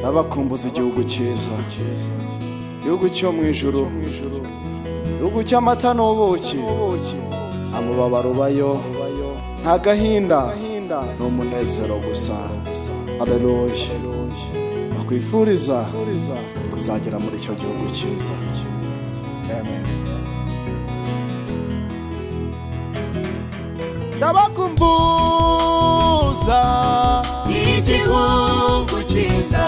Ndabakumbuza igihugu cyiza, igihugu cyo mu ijuru, igihugu cy'amata n'ubuki. Amubabaro ubayo, nta gahinda, ni umunezero gusa. Haleluya. Nakwifuriza kuzagera muri icyo gihugu cyiza. Amen. Ndabakumbuza igihugu cyiza,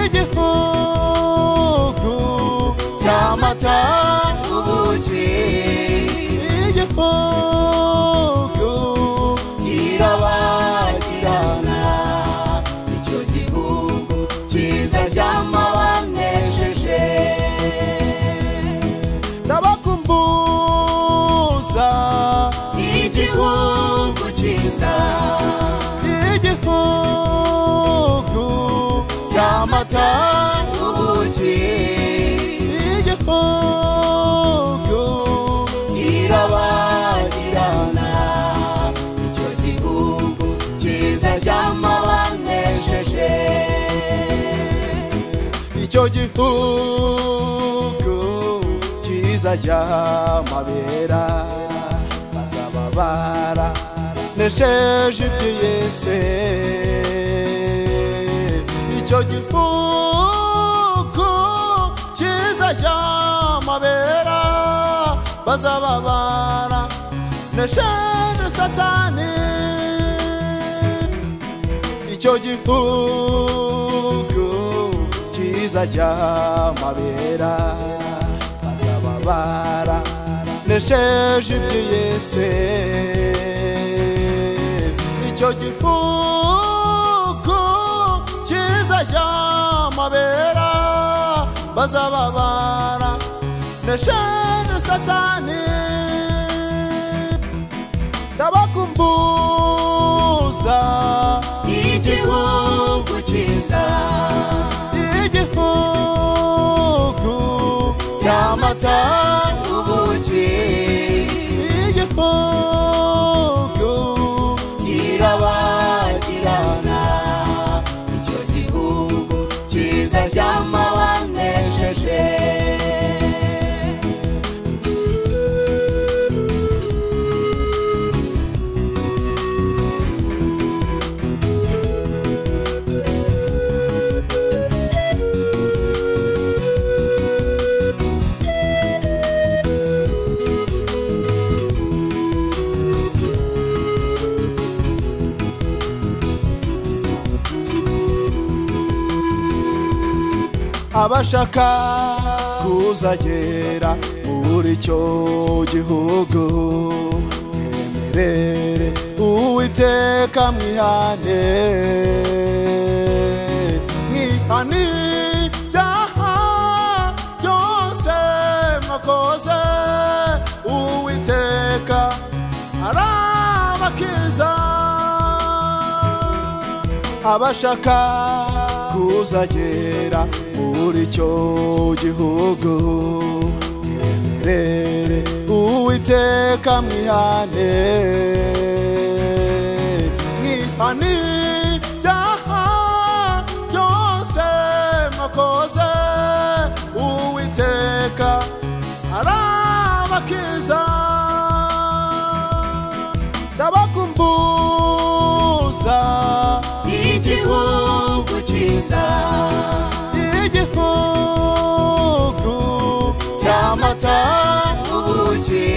igihugu cy'amata n'ubuki, igihugu kirabagirana. Icyo gihugu cyiza cy'amabanesheje. Ndabakumbuza igihugu cyiza, igihugu cy'amata n'ubuki, igihugu kirabagirana. Icyo gihugu cyiza cy'amabanesheje. Icyo gihugu cyiza cy'amabera, bazaba baranesheje iby'isi. Icyo gihugu cyiza cy'amabera, bazaba baranesheje Satani. Icyo gihugu cyiza cy'amabera, bazaba baranesheje iby'isi. Icyo gihugu cyiza cy'amabera, bazaba baranesheje Satani. Ndabakumbuza igihugu cyiza, igihugu cy'amata n'ubuki, igihugu kirabagirana. Icyo gihugu cyiza cy'amabanesheje. Abashaka kuzagera muri icyo gihugu, mwemerere Uwiteka mwihane, mwihane ibyaha byose mwakoze, Uwiteka arabakiza. Abashaka kuzagera muri icyo gihugu, mwemerere Uwiteka mwihane, mwihane ibyaha byose mwakoze, Uwiteka arabakiza. Ndabakumbuza igihugu cyiza, igihugu cy'amata n'ubuki,